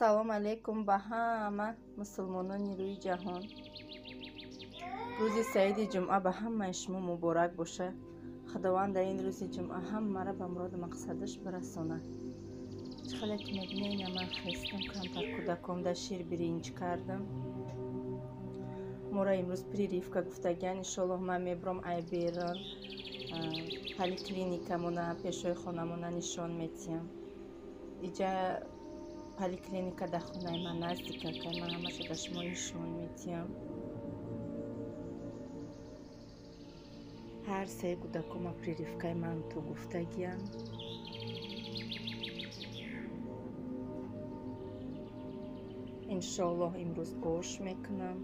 Салом алейкум ба ҳама мусулмонони рӯи ҷаҳон. Рӯзи саиди ҷумъа ба ҳамаи шумо муборак бошад. Худованд дар ин рӯзи ҷумъа ҳамаро ба муроду мақсадаш бирасонад. Чӣ хеле ки мебинед, ина ман хестам, камтар кӯдакомда шир биринҷ кардам. Мора имрӯз прививка гуфтагиан, иншоаллоҳ ман мебурам ай берун поликлиникамона пешои хонамона нишон метиҳам. Иҷа поликлиника дар хонаи ман наздика, ка ман ҳамаша ба шумо нишон метиҳам. Ҳар се кӯдакома прививкаи ман ту гуфтагиан. Иншоаллоҳ имрӯз ош мекунам.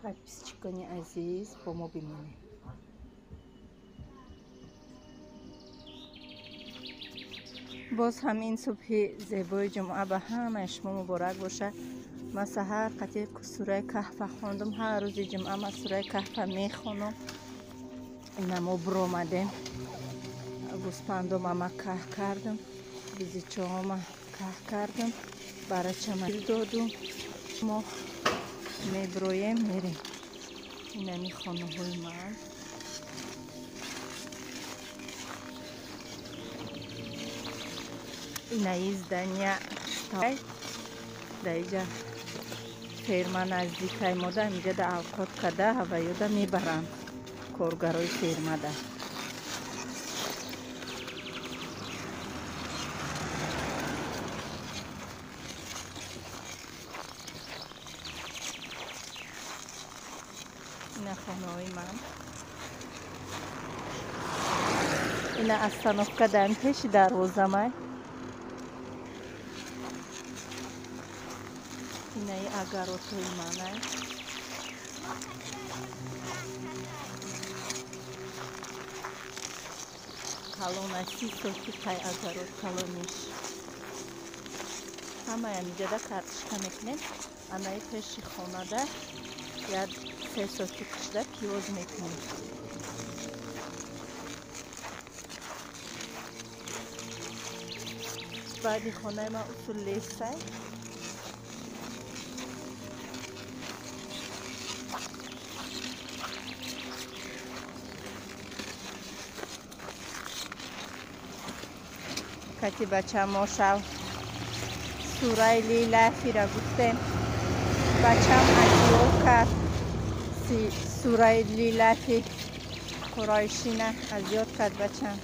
Подписчикони азиз, бо мо бимонед. Боз ҳамин субҳи зебои ҷумъа ба ҳамаи шумо муборак бошад. Ман саҳар қатъи сураи каҳфа хондум. Ҳар рӯзи ҷумъа ман сураи каҳфа мехонам. Ина мо биромадем. Гӯспандома ма каҳ кардам, бизичоҳома каҳ кардам, барачама додум. Мо меброем, мерем. Инами хонаҳои ман. Инаи здания дар иҷа ферма наздикай мода, инҷа да авқот када ҳаваёда мебаранд коргарои фермада. Ина хонаҳои ман. Ина остановка дар пеши дарвозамай. Инаи агаротҳои манай. Калона 30 соти пай агарот калониш. Ҳамаям иҷада картошка мекунем. Анаи пеши хонада як 3 соти кишда пиёз мекунем. Баъди хонаи ман усул лесай. Кати бачамо шав сураи Лилафира гуфтем. Бачам азёд кард сураи Лилафи Қурайшина азёд кард бачам.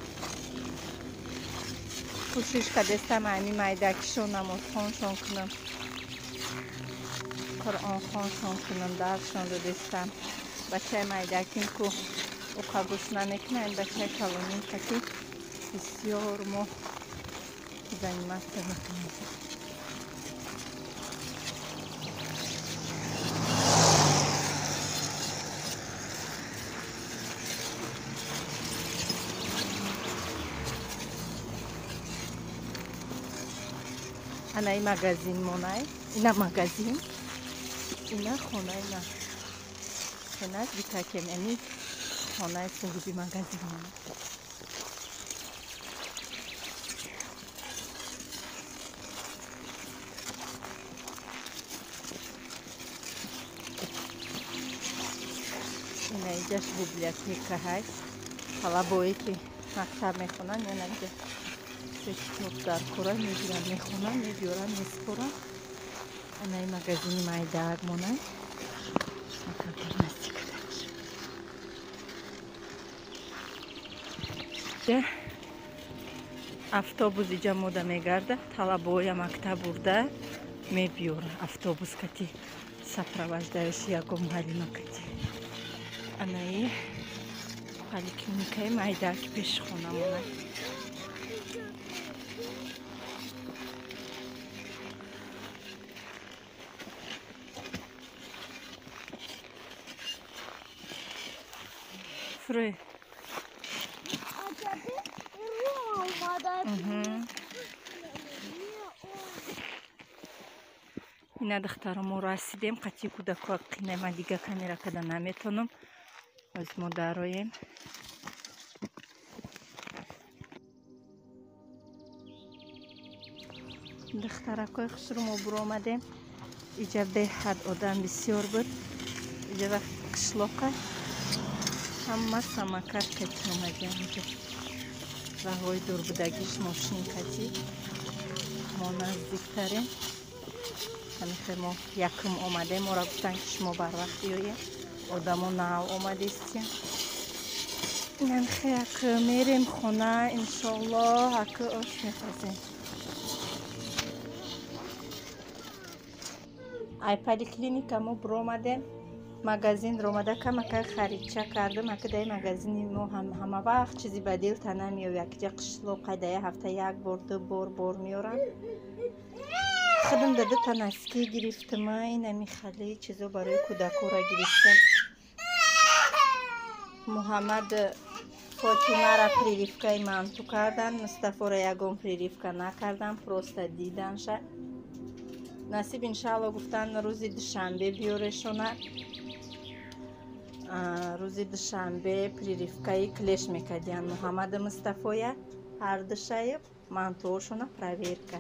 Кӯшиш кардестам ҳами майдакишон намозхоншон кунам, қуръонхоншон кунам, дарсшон додестам. Бачаи майдаким ку уқа гӯш намекунад, бачаи калоним кати бисёр мо заниматься мекунем. Анаи магазин монай, ина магазин, ина хонаи ма. Наздикакем, яъни хонаи соҳиби магазин монай. Ина иҷаш библиотека ҳаст. Талабое ки мактаб мехонанд, яна иҷа се китоб дар кора мегиранд, мехонанд, мебиёранд, месупоранд. Анаи магазини майдаак монай. Камтар наздик кардам. Автобус иҷа мода мегарда, талабоя мактаб бурда мебиёра. Автобус кати сопровождающ ягон муаллима кати. Анаи поликлиникаи майдаки пеши хонамона. Фрӯй. Ина духтаро мо расидем, қатъи кӯдако қинай ман дига камера када наметонам. Оз мо дароем. Духтаракҳои хушрӯ мо буромадем. Иҷа беҳад одам бисёр буд. Иҷа вақт қишлоқа ҳама самокат кати омадем. Иҷа роҳҳои дурбудагиш мошин кати мо наздиктарем. Ҳамихе мо якум омадем. Моро гуфтанд, ки шумо барвақт биёед, одамо нав омадистем. Инамихе як мерем хона, иншоаллоҳ, ака ош мепазем. Ай поликлиника мо буромадем, магазин ромада камака харидча кардам. Ака даи магазини мо ҳама вақт чизи ба дил та намеёяд. Якҷа қишлоқа дая ҳафта як бор, ду бор бор меёрам. Худам да дута носки гирифтама, инами хали чизо барои кӯдакора гирифтам. Муҳаммад Фотимара прививкаи манту кардан, Мустафора ягон прививка накардан, просто диданша. Насиб иншаалло гуфтан рӯзи душанбе биёрешона. Рӯзи душанбе прививкаи клещ мекардиян Муҳаммаду Мустафоя, ҳар душаи мантуошона проверка.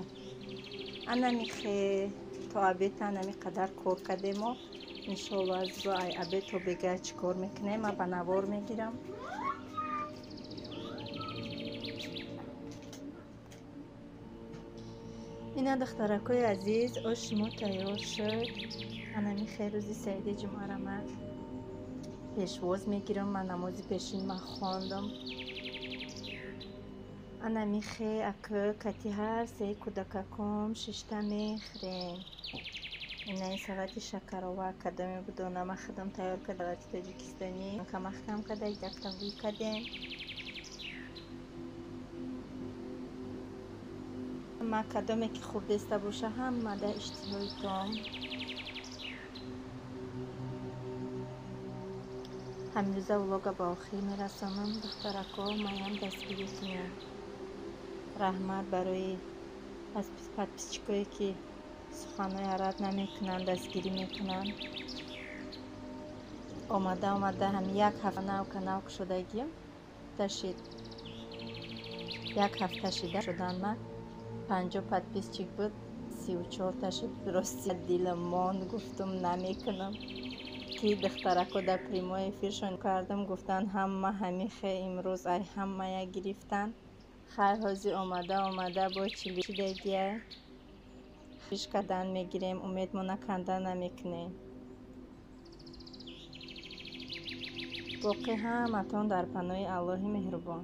Анамихе то обед анами қадар кор кардемо. Иншоалло аз ай обед то бега чӣ кор мекунем, ман ба навор мегирам. Ина духтаракҳои азиз, оши мо тайёр шуд. Анами хел рӯзи саиди ҷумъара ман пешвоз мегирам. Ман намози пешин ман хондам. Анами хе ака кати ҳар сеи кӯдакаком шишта мехӯрем. Инаи салати шакарова кадоме будона ман худам тайёр карда, салати тоҷикистонӣ камахкам карда, якта ҳуй кардем. Ма кадоме ки хурдеста боша, ҳама да иштиҳои том. Ҳамирӯза влога ба охир мерасонам. Духтарако, маям дастгирӣ кунем. Раҳмат барои аз подписчикое ки суханҳои рад намекунанд, дастгирӣ мекунанд. Омада омада ҳами як ҳафта нав канал кушодагиам ташид. Як ҳафта шида шудан ман 50 подписчик буд, 34 шуд. Рости дилам монд, гуфтум намекунам. Ки духтарако дар прямой эфиршон кардам, гуфтанд ҳама ҳамихе имрӯз ай ҳамая гирифтанд. Хайр, ҳозир омада омада бо чилишидагия иш кардан мегирем, умедмо накандан намекунем. Боқӣ ҳаматон дар паноҳи Аллоҳи меҳрубон.